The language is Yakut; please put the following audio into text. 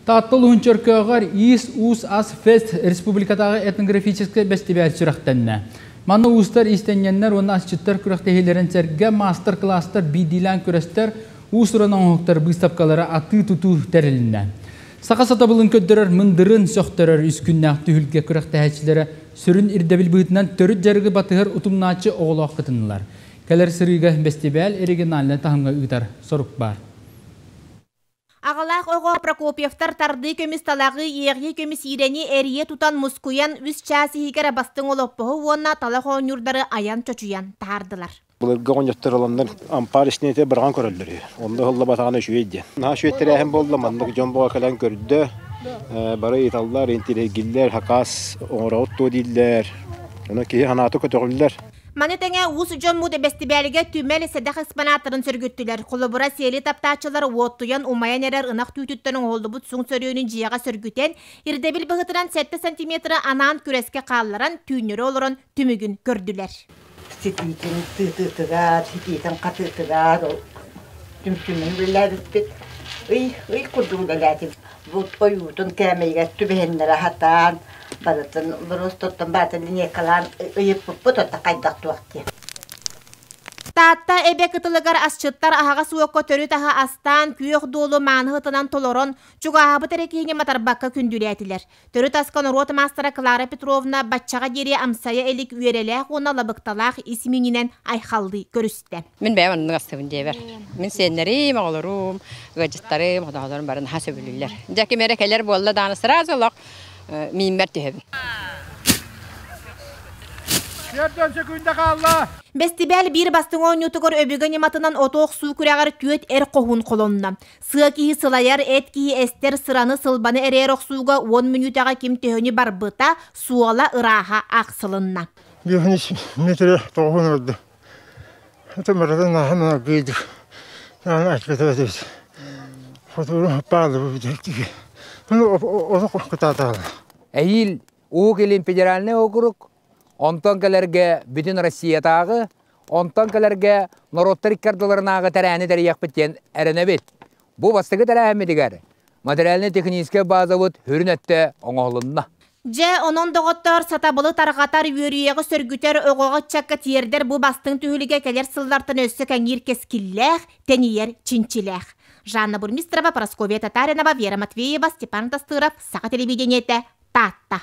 Таатта улууһун Чөркөөҕөр Иис-Уус Ас Фест республикатааҕы этнографическай бэстибээл сүрэхтэннэ. Манна уустар, иистэнньэннэр уонна асчыттар күрэхтэһиилэрин сэргэ маастар-кылаастар, биирдиилээн күрэстэр, уус-уран оҥоһуктар быыстапкалара атыы-тутуу тэрилиннэ. Саха сатабылын көрдөрөр мындырын сөхтөрөр үс күннээх түһүлгэ күрэхтэһээччилэрэ сүрүн ирдэбил быһыытынан төрүт дьарыгы батыһар утумнааччы оҕолоох кытыннылар. Кэлэр сырыыга бэстибээл региональнай таһымҥа ыытар сорук баар. Аҕалаах оҕо Прокопьевтар тардыы көмүс талаҕы, иэҕии көмүс иирэни эрийэ тутан мускуйан үс чаас иһигэр бастыҥ олоппоһу уонна талах оонньуурдары айан-чочуйан таһаардылар. Былыргы оҕонньоттор ыланнар ампаар истиэнэтэ быраҕан көрөллөр үһү. Онно ыһыллыбатаҕына үчүгэй диэн. Наһаа үчүгэй тэрээһин буолла, маннык дьон буола кэлэн көрдө. Бары ыйыталлар, интириэһиргииллэр, хакаас оҥороҕут дуо дииллэр. Онон киһи санаата көтөҕүллэр. Маны тэҥэ уус дьоммут бэстибээлгэ түмэл сэдэх экспонаттарын сөргүттүлэр. Холобура, сиэли таптааччылар уоттуйан умайан эрэр ынах түүтүттэн оҥоһуллубут суҥ сөрүөнү дьиэҕэ сөргүтэн, ирдэбил быһыытынан 7 сантиметры анаан күрэскэ хаалларан, түүннэри олорон түмүгүн көрдүлэр. Ситиитин тыытыытыгар, ситиитин хатыытыгар түмсүүнү үлэлээбиппит. Ый, ый курдук үлэлээтим. Бу ойуутун кээмэйигэр түбэһиннэрэ сатаан, барытын боруостуттан баатын линейкалаан ыйыппыппыт, оттон хайдах туох диэн. Таатта эбэ кытылыгар асчыттар аһаҕас уокка төрүт аһы астаан, күөх дуолу мааны ытынан толорон, чугааһабыт эрэ киһини матарбакка күндүлээтилэр. Төрүт аска норуот маастара Клара Петровна баччаҕа диэри амсайа илик үөрэлээх уонна лабыкталаах ис миининэн айхаллыы көрүстэ. Мин бэйэм оннук астыбын диэбэр. Мин сиэннэрим, оҕолорум, ыалдьыттарым, хотоҕолорум бары наһаа сөбүлүүллэр. Дьэ ким эрэ кэлэр буолла даҕаны сразу олох мииммэр түһэбин. Төрдөн сөкүүндэ хаалла. Бэстибээл биир бастыҥ оонньуутугар өбүгэ ньыматынан оту охсуу күрэҕэр түөрт эр хоһуун холонно. Сыа киһи сылайар, эт киһи эстэр, сыраны, сылбаны эрэйэр охсууга уон мүнүүтэҕэ ким төһөнү барбыта, суола ырааһа аахсылынна. Биэһин метрэ тоҕуһун орду. Это барытын ааһан аргыйдык. Наан айтпатабат Хотуру паалы бу Олох кытаатаалы. Эһиил Уһук Илин федеральнай округ, онтон кэлэргэ бүтүн Россиятааҕы, онтон кэлэргэ норуоттар икки ардыларынааҕы тэрээһини тэрийиэхпит диэн эрэнэбит. Бу бастакы тэрээһиммитигэр материально-техническэй базабыт сүрүн өттө оҥоһулунна. Дьэ, онон доҕоттоор, сатабылы тарҕатар, үөрүйэҕи сөргүтэр, оҕоҕо ыччакка тиэрдэр бу бастыҥ түһүлгэ кэлэр сыллартан өссө кэҥиир кэскиллээх, тэнийэр чинчилээх. Жанна Бурмистрова, Парасковья Татаринова, Вера Матвеева, Степан Тастыров, Саха телевидениетэ, Таатта.